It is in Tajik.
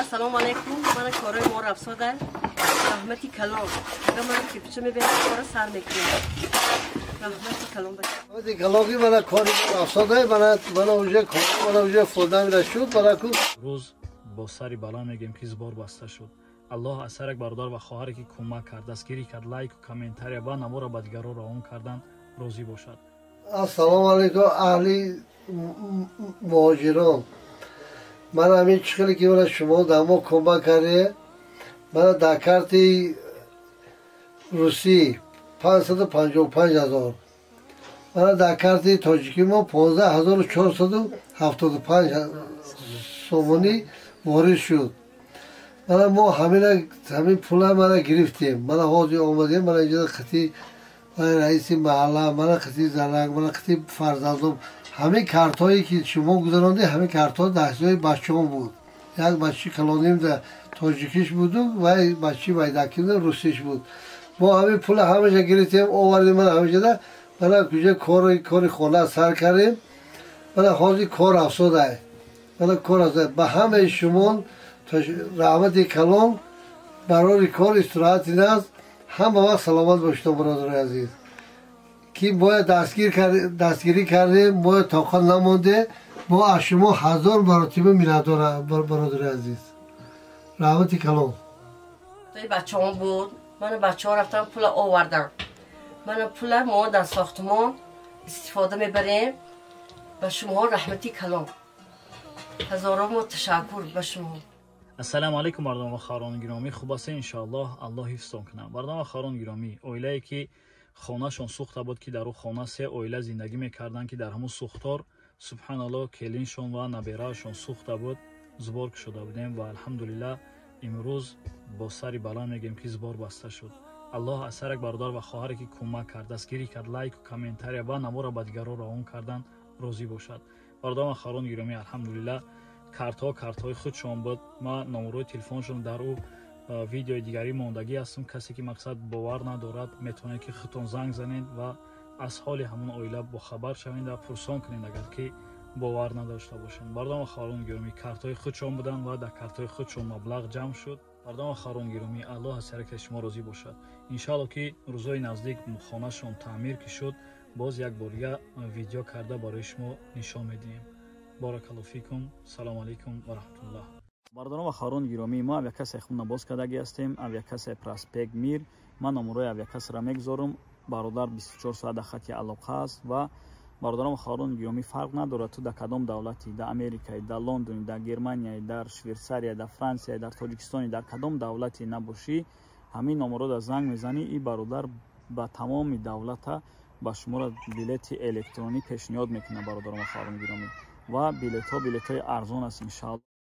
Ассалому алайкум. Мана корҳои мо рафсода. Раҳмати калон. Ага мана кирпича мебарам, кора сар мекунам. Раҳмати калон ба. Раҳмати калон ки мана кори мо рафсода, мана уже кор, мана уже фундамент шуд, мана ку. Рӯз бо сари баланд мегӯем, ки сбор баста шуд. Аллоҳ аз ҳар як бародар ва хоҳаре, ки кӯмак кард, дастгирӣ кард, лайку комментария ва наворо ба дигарон равон кардан, розӣ бошад. Ассалому алайкум, аҳли муҳоҷирон. Ман ҳамин чӣ хеле ки мана шумо дар мо кӯмак кардед, мана дар карти русӣ 555 000, мана дар карти тоҷикӣ мо 15 475 сомонӣ ворид шуд. Мана мо ҳамин пула мана гирифтем. Мана ҳозир омадем, мана инҷо қити мана раиси маҳалла, мана қити занак, мана қити фарзандом. Ҳамин картҳое ки шумо гузарондед, ҳамин картҳо дар ҳисоби бачаҳом буд. Як бачаи калоним да тоҷикиш буду вай бачаи майдаким русиш буд. Мо ҳамин пула ҳамаша гирифтем, овардем, мана ҳамаҷода, мана куҷа кори хона сар кардем. Мана ҳозир кор афзодай, мана кор афзодай. Ба ҳамаи шумон раҳмати калон. Барори кор, истироҳати наст, ҳама вақт саломат бошед, бародарои азиз, ки бояд дастгирӣ кардем, бояд тоқат намонде. Мо аз шумо ҳазор маротиба миннатдора, бародари азиз, раҳмати калон. Бачаҳом буд. Мана бачаҳо рафтан, пула овардан. Мана пула мо дар сохтмон истифода мебарем. Ба шумоҳо раҳмати калон, ҳазорон мо ташаккур ба шумо. Ассалому алайкум, бародарон ва хоҳарони гиромӣ. Хуб ҳастед, иншоаллоҳ, Аллоҳ ҳифзтон кунад. Бародарон ва хоҳарони гиромӣ, оилае ки хонашон сӯхта буд, ки дар ӯ хона се оила зиндагӣ мекарданд, ки дар ҳамун сӯхтор, субҳаналлоҳ, келиншон ва набераашон сӯхта буд, сбор кушода будем ва алҳамдулиллаҳ, имрӯз бо сари баланд мегӯем, ки сбор баста шуд. Аллоҳ аз ҳар як бародар ва хоҳаре, ки кӯмак кард, дастгирӣ кард, лайку комментария ва наворо ба дигарон равон кардан, розӣ бошад. Бародарон ва хоҳарони гиромӣ, алҳамдулиллаҳ, картҳо картҳои худшон буд. Ман номерои телефоншон дар ӯ видеои дигарӣ мондагӣ ҳастам. Касе ки мақсад бовар надорад, метавонед, ки худтон занг занед ва аз ҳоли ҳамон оила бохабар шавед ва пурсон кунед, агар ки бовар надошта бошед. Бародарон ва хоҳарони гиромӣ, картҳои худшон буданд ва дар картҳои худшон маблағ ҷамъ шуд. Бародарон ва хоҳарони гиромӣ, Аллоҳ аз ҳар яке шумо розӣ бошад. Иншоалло, ки рӯзҳои наздик хонашон таъмир ки шуд, боз як борига видео карда барои шумо нишон медиҳем. Баракалло фикум, салому алайкум ва раҳматуллоҳ. Бародарон ва хоҳарони гиромӣ, мо авиакассаи худна боз кардагӣ ҳастем, авиакассаи Проспект Мир. Ман номерои авиакассаро мегузорам. Бародар 24 соат дар хати алоқа аст. Ва бародарон ва хоҳарони гиромӣ, фарқ надорад, ту дар кадом давлатӣ: дар Америкаи, дар Лондони, дар Германияи, дар Швейтсария, дар Франсия, дар Тоҷикистони, дар кадом давлате набошӣ, ҳамин номеро дар занг мезанӣ, ин бародар ба тамоми давлата ба шуморо билети электронӣ пешниҳод мекунад. Бародарон ва хоҳарони гиромӣ, ва билетҳо билетҳои арзон аст, иншаалло.